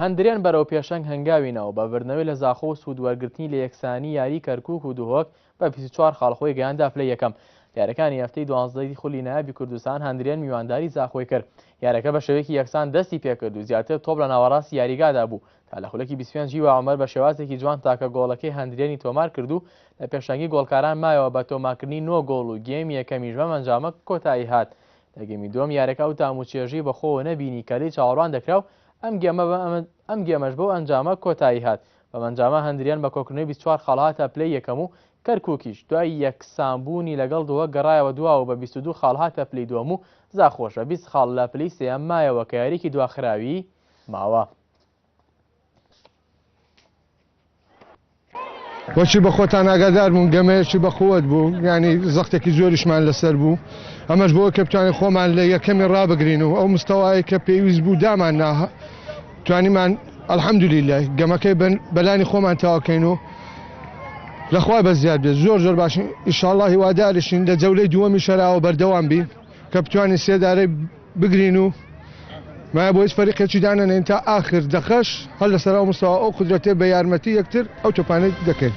هەندرێن بەرەو پێشەنگ هەنگاوی نا و بە بردنەوەی لە زاخۆ و سوود وەرگرتنی لە یەکسانی یاری کەرکوک و دهۆک بە 24 خاڵ خۆی گەیاندە پلەی یەکەم. یاریەکانی هەفتەی دوانزدەی خولی نایابی کوردستان هەندرێن میوانداری زاخۆی کرد. یاریەکە بە شێوەیەکی یەکسان دەستی پێکرد و زیاتر تۆپ لە ناوەڕاستی یاریگادا بوو تا لە خولەکی 25 هیوا عومەر بە شێوازێکی جوان تاکە گۆڵەکەی هەندرێنی تۆمار کرد و لە پێشەنگی گۆڵکاران مایەوە بە تۆمارکردنی نۆ گۆڵ و گێمی یەکەمیش بەم ئەنجامە کۆتایی هات. لە گێمی دووەم یاریەکە ئەو تام و چێژەی بەخۆوە نەبینی کە لێی چاوەڕوان دەکرا و ئەم گێمە ئەم گێمەش بەو ئەنجامە کۆتایی هات. بەم ئەنجامە هەندرێن بە کۆکردنەوەی 24 خاڵ هاتە پلەی یەکەم و کەرکوکیش دوای یەکسانبوونی لەگەڵ دهۆک گەڕایەوە دواوە و بە 22 خاڵ هاتە پلەی دووەم و زاخۆش بە 20 خاڵ لە پلەی سێیەم مایەوە کە یارییەکی دواخراوی ماوە. وەکی بە خۆتان ئاگادار بوون گەمەیەکی بە قوت بوو یانی زەختێکی زۆریشمان لەسەر بوو ئەمەش بۆ کە بتوانین خۆمان لە یەکەمی ڕابگرین و ئەو مستەوایە کە پێویست بوو دامان نا توانیمان الحمدلله گەمەکەی بەلانی خۆمان تەواوکەین و لەخوا بە زیاد بێت زۆر زۆر باشین ئیشاڵڵا هیوادارشین لە جەولەی دووەمی شەراوە بەردەوام بین کە بتوانین سێدارەی بگرین و مایە بۆ هیچ فەریقێکی دانەنێین تا ئاخر دەقەش هەر لەسەر ئەو مستەوا ئەو قودرەتەی بە یارمەتی یەکتر ئەو تۆپانەی دەکەین.